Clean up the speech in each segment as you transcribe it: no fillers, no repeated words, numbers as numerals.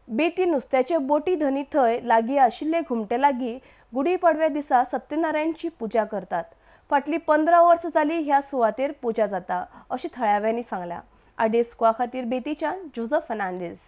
बेती नुस्त्याचे बोटी धनी थंय लागीं आशिल्ले घुमटे लागीं गुडी पाडव्या दिसा सत्यनारायणची पुजा करतात. फाटली 15 वर्सां जाली ह्या सुवातेर पुजा जाता अशें थळाव्यांनी सांगलां. आडेस कुवा खातीर बेतीच्यान जोजफ फर्नांडीस.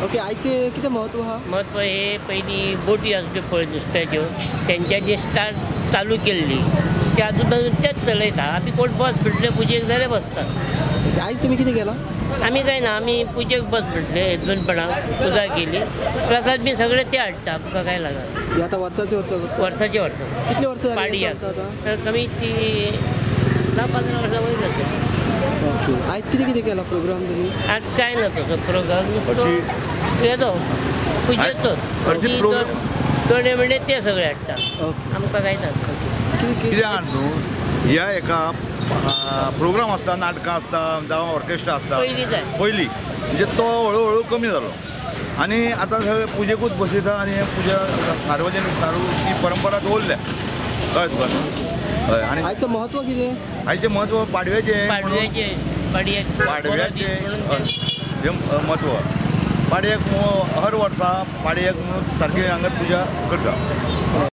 ओके, आयचे कितें म्हत्व आहा? म्हत्व हे पयलीं बोटी आसल्यो पळय नुस्त्याच्यो, तेंच्या जे स्टार्ट चालू केल्ली ते आजून अजून तेच चलयता. आमी कोण बस म्हटले पुजेक जाल्यार बसतात. आयज तुमी कितें केलां? आमी काय ना, आमी पुजेक बस म्हटले, येजमानपणाक पुजा केली, प्रसाद बी सगळे ते हाडटा, आमकां काय लागना. आतां वर्साचे वर्स? वर्साचे वर्स. कितले वर्सां? पाडयाक कमी ती 10-15 वर्सां वयर जातली. ओके, आयज कितें कितें केला प्रोग्राम तुमी? आज काय ना तसो प्रोग्राम, येतो पुजेचो चणे म्हणजे ते सगळे हाडटा, आमकां काय ना. कितें आहा न्हू, ह्या एका प्रोग्राम आसता, नाटकां आसता जावं ऑर्केस्ट्रा आसता पयलीं, म्हणजे तो हळू हळू कमी जालो आनी आतां सगळे पुजेकूच बसयता आनी हे पुजा सार्वजनीक सारू ही परंपरा दवरल्या. कळ्ळें तुका न्हू? हय. आनी आयचें म्हत्व कितें? आयचें म्हत्व पाडव्याचें, पाडव्याचें हें म्हत्व. पाडव्याक हर वर्सा पाडव्याक म्हणून सारकें हांगा पुजा करता.